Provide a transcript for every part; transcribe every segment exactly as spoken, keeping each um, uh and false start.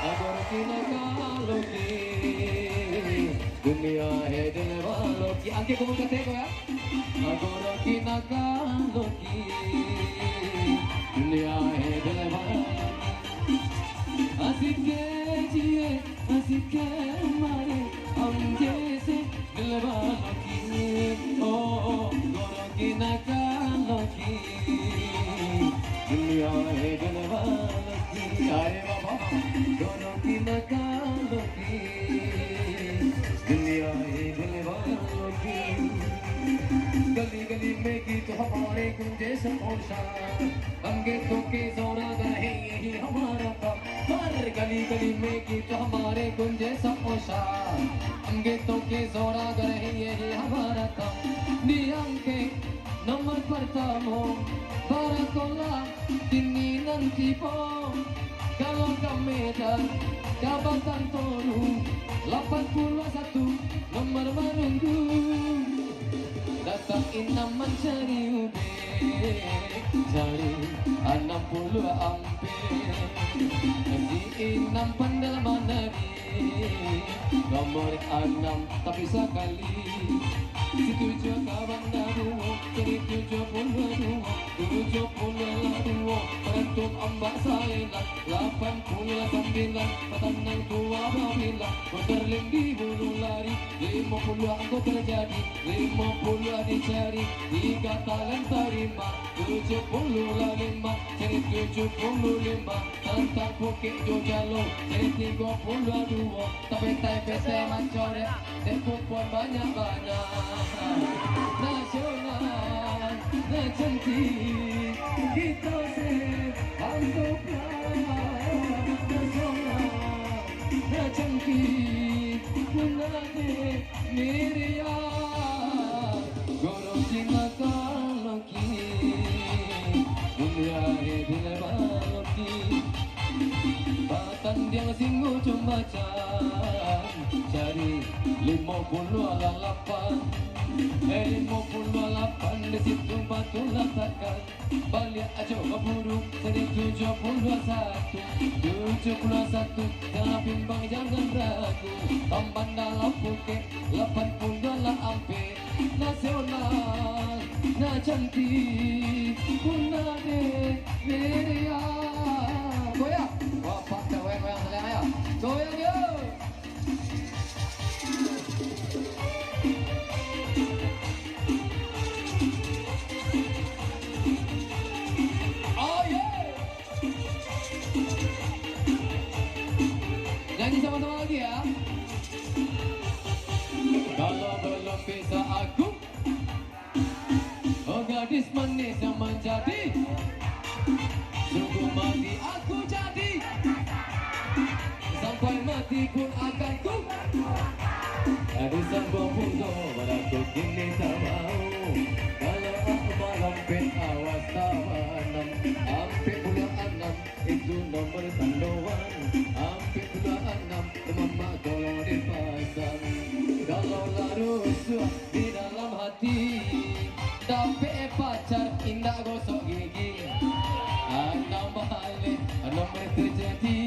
Agora ki na kaloki, dunia he dele baloki. Angke ko mangkate ko ya. Agora ki na kaloki, dunia he dele baloki. Asik ke jie, asik ke mare, amje se dele baloki. Oh, agora ki na kaloki, dunia he dele baloki. Aye, baba. Agora ki na kaloki, dunia he dele baloki. गली गली में गीत हमारे गूंजे सबको शान, हम गीतों के सौदागर हैं, यही हमारा काम। हर गली गली में गीत हमारे गूंजे सबको शान, हम गीतों के सौदागर हैं, यही हमारा काम. Di angke nomor pertama, barakolah kini nan tibo. Kalau ka Medan, ka Batang Toru, lapan puluah satu nomor manunggu. Datang inam mancari ubek, cari anam puluah ampek. Si inam pandai manari, nomor anam tapi sakali. Si tujuah kawan dah duo, jadi tujuah puluah duo, tujuah puluah lah duo, parantu ambak saelah. Lapan puluah sambilan, patanang tuo babilang, putar linggi bulu lari. Limo puluah angko tarjadi, limo puluah dicari, tigo talan tarima. Tujuah puluah lima, jadi tujuah puluah lima, tantang bukik jo jalo, jadi tigo puluah duo. Tapetai-petai mancorek, dek kupon banyak-banyak. Nasional, nan cantik, kito se anggaplah nasional, nan cantik, punyo dek Miriam. Goro Cina kalau Dunia e bilai baloki, batandiang singgo jo macan, cari limo puluah lapan. Eh, limo puluah lapan di situ batu latakan. Baliak ajo baburu, cari tujuah puluah satu. Tujuah puluah satu, jangan bimbang, jangan ragu. Tamban dalam pukek, lapan puluah lah ampek. Nasional, nan cantik, punyo dek Miriam. Goyang. Wah, Pak, goyang, goyang, sayang, yo. Goyang, yo. Oh, yeah. Nyanyi sama-sama lagi, ya. Kalau belum bisa aku, oh, gadis manis yang menjadi, sungguh mati aku jadi, sampai mati pun akan ku. Gadis sambuang pulo, baraku kini tak mau. Kalau aku malam pet, awas tawanan. Ampek puluah anam, itu nomor tandoan. Ampek puluah anam, mamak tolong dipasang. Kalau lah rusuah di dalam hati, dapek pacar indak gosok gigi. Anam baleh, nomor terjadi.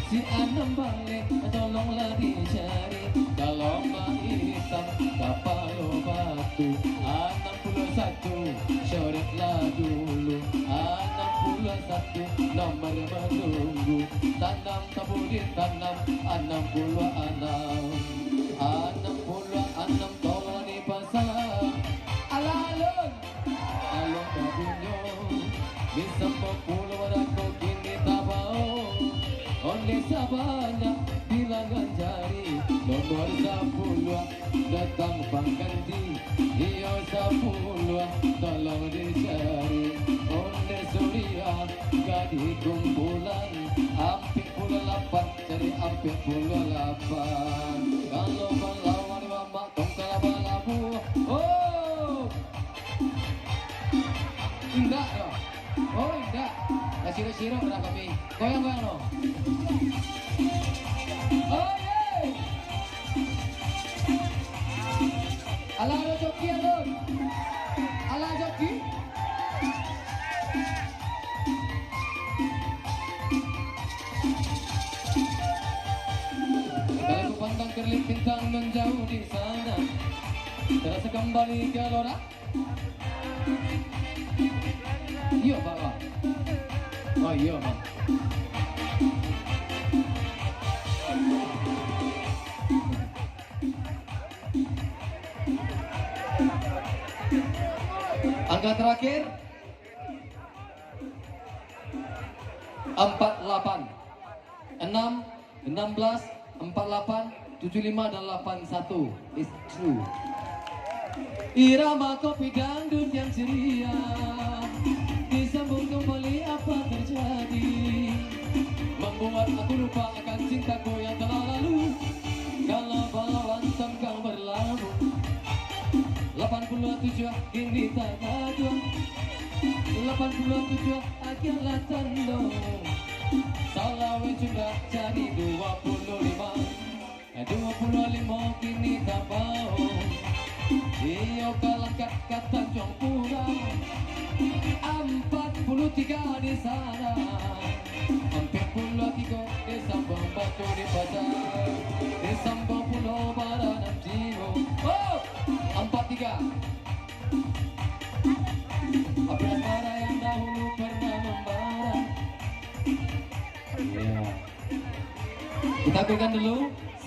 Si anam baleh, tolonglah dicari. Kalau mak itam, kapalo batu. Anam puluah satu, coretlah dulu. Anam puluah satu, nomor menunggu. Tanam tabu ditanam, anam puluah anam. Anam puluah anam, tolong dipasang. Alah, alun. Alun babunyo, bisa mampulo barako kini tabao. Onde sabanyak bilangan jari, nomor sapuluah datang pangganti. Iyo sapuluah tolong dicari. Onde Suriah gadih kumpulan, ampek puluah lapan, cari ampek puluah lapan. Kalau balawan mamak tongkal balabuah, oh! Indak doh. Oh, indak. Lah sirok-sirok dah kami. Goyang-goyang doh. Oh, ye. Alah, ado joki, alun. Alah, joki. Bintang nan jauh di sana. Terasa kembali gelora. Iyo, Pak. Oh, iyo, Pak. Angka terakhir, empat delapan. Enam, enam belas, empat delapan, tujuh lima, dan delapan satu. It's true. Irama kopi dangdut yang ceria disambung kembali, apa terjadi? Membuat aku lupa akan cintaku yang telah lalu. Kalau balawan tangkang berlabuh, delapan puluh tujuh kini tak ada. Delapan puluh tujuh agiahlah tando. Salawai sudah jadi dua puluh lima. Dua puluh lima kini tak bau. Iyo ka langkah ka Tanjung Pura. Empat puluh tiga di sana. Ampek puluah tigo, di Sambang Batu di Pasar, di Sambang Pulau Baranang Timur. Oh! Empat tiga. Api asmara yang dahulu pernah membara. Iya. Kita akurkan dulu.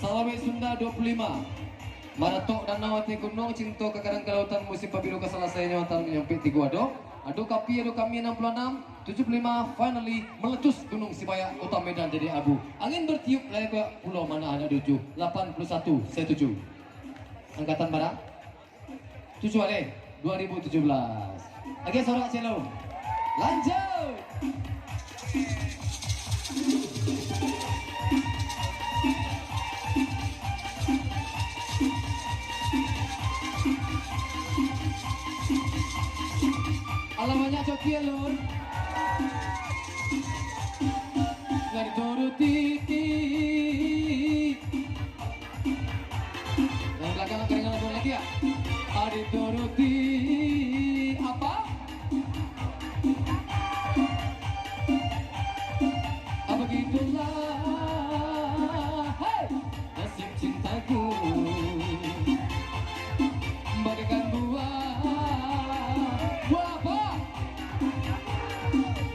Salawai Sunda dua puluh lima. Maratok danau ateh gunuang, cinto ka karang ka lautan, musim pabiru ka salasai nyo, taun nyampik tigo ado. Ado kapi, ado kami enam puluh enam, tujuh puluh lima, finally meletus Gunung Sibayak, kota Medan jadi abu. Angin bertiup, layar koyak pulau, mana ada tujuh, lapan puluh satu, saya tujuh. Angkatan bara? Tujuh aleh, dua ribu tujuh belas. Oke, sorak celo. Lanjut. Alah banyak coki ya, Lun. Nggak dituruti. Yang belakang angkat tangan lagi ya. Adi turuti apa? Ah, begitulah, hei, nasib cintaku. Bagaikan buah, buah apa?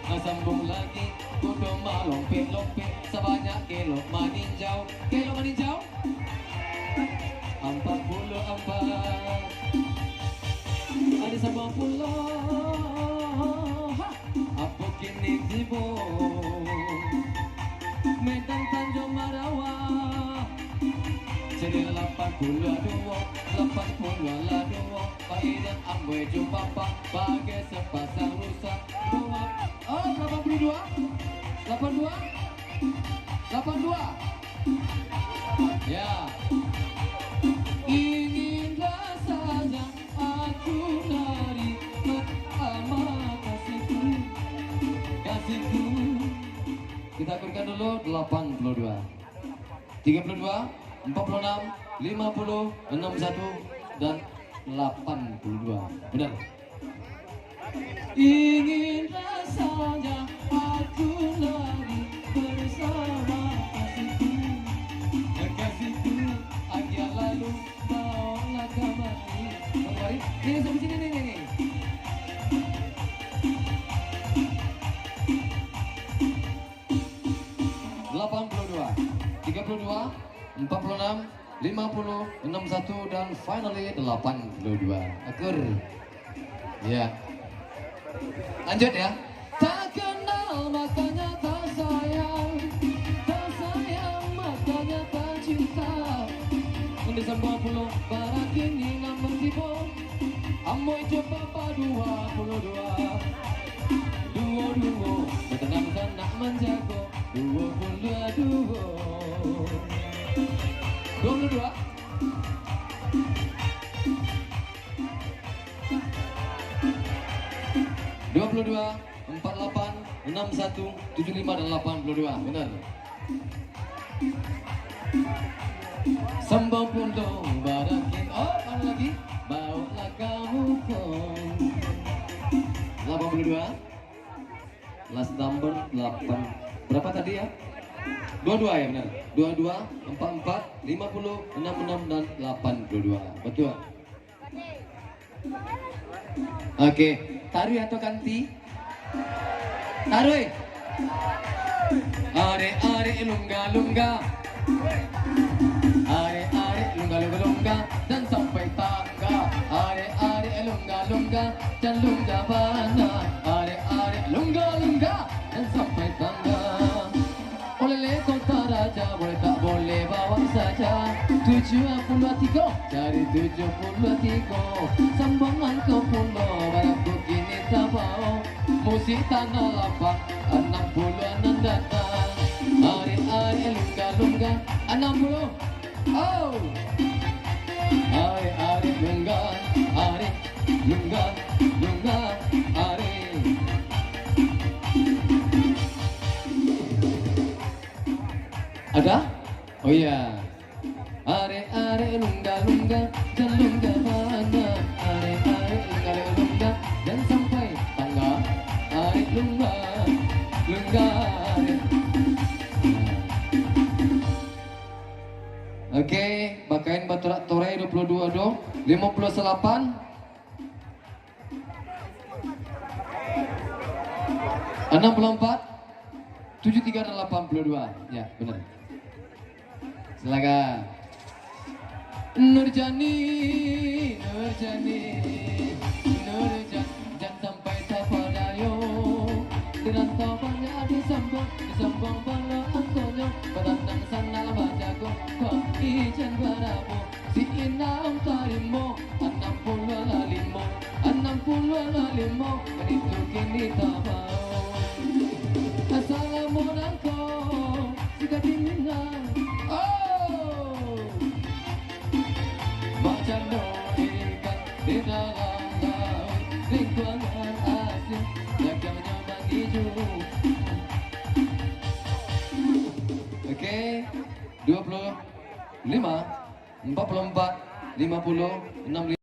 Ah, sambung lagi, kudu malompek-lompek, sabanyak kelok maninjau. Kelok maninjau. Ampek puluah ampek. Ado sambung pulo. Ha! Apo kini tibo? Medan Tanjung Marawa. Jadi lapan puluah duo, lapan puluah lah duo. Paida ambo jo bapak bagai sepasang rusa. Duo. Oh, lapan puluah duo. Lapan duo. Lapan duo. Ya. Ingin rasanya aku lari bersama kasihku, kasihku. Kita akurkan dulu, delapan puluh dua. Tiga puluh dua, empat puluh enam, lima puluh, enam satu, dan delapan puluh dua. Benar. Ingin rasanya aku lari bersama kasihku, kasihku, agiah lalu bawalah kamari. Kamari. Ini sampai sini, nih, nih, nih. Delapan puluh dua, tiga puluh dua, empat puluh enam, lima puluh, enam satu, dan finally delapan puluh dua. Akur. Ya. Lanjut ya. Tak kenal makanya tak sayang, tak sayang makanya tak cinta. Ini sambung pulo, bara kini nan tibo. Ambo jo bapak dua puluh dua. Duo-duo, batanam sanak manjago. Duo puluah duo. Dua puluah dua. Dua puluah dua, empat lapan, enam satu, tujuh lima, dan lapan puluah dua. Benar. Sambung pulo barakin. Oh, ada lagi. Baoklah kamu kong. Lapan puluah dua. Last number delapan. Berapa tadi ya? Dua dua ya, benar. Dua dua, empat empat, lima puluh, enam enam, dan lapan puluh dua. Betul. Oke, taruih atau kanti? Taruih. Arek-arek lungga-lungga. Arek-arek lungga-lungga-lungga, jan sampai tangga. Arek-arek lungga-lungga, jan lungga bana. Arek-arek lungga-lungga, jan sampai tangga. Oleh-oleh kota raja, boleh tak boleh bawa saja. Tujuah puluah tigo, cari tujuah puluah tigo. Sambuang angko pulo, barapo kini tabao. Musik Tanah Lapang, anam puluah nan datang. Arek-arek lungga-lungga, anam puluah. Oh! Arek-arek lungga, arek, lungga, lungga, arek. Ada? Oh iya. Arek-arek lungga-lungga, jan lungga bana. Arek-arek lungga-lungga, jan sampai tangga. Arek lungga, lungga, arek. Oke, bakain baturak torai dua puluh dua do, lima puluh salapan, enam puluh empat, tujuh tiga, dan lapan puluh dua. Ya, benar. Silakan. Nurjani, Nurjani, Nurjan, jan sampai tapadayo. Di rantau banyak disambuang, disambuang bana angkonyo. Batandang sandal bajago, kok ijan barabu. Si inam tarimo, anam puluah lah limo, anam puluah lah limo, itu kini tabao. Asalamu nangko, si gading Minang. Oh! Bak cando ikan di dalam lauik, lingkungan asing, dagangnyo mangijo. Oke, dua puluh lima, empat puluh empat, lima puluh, enam puluh lima.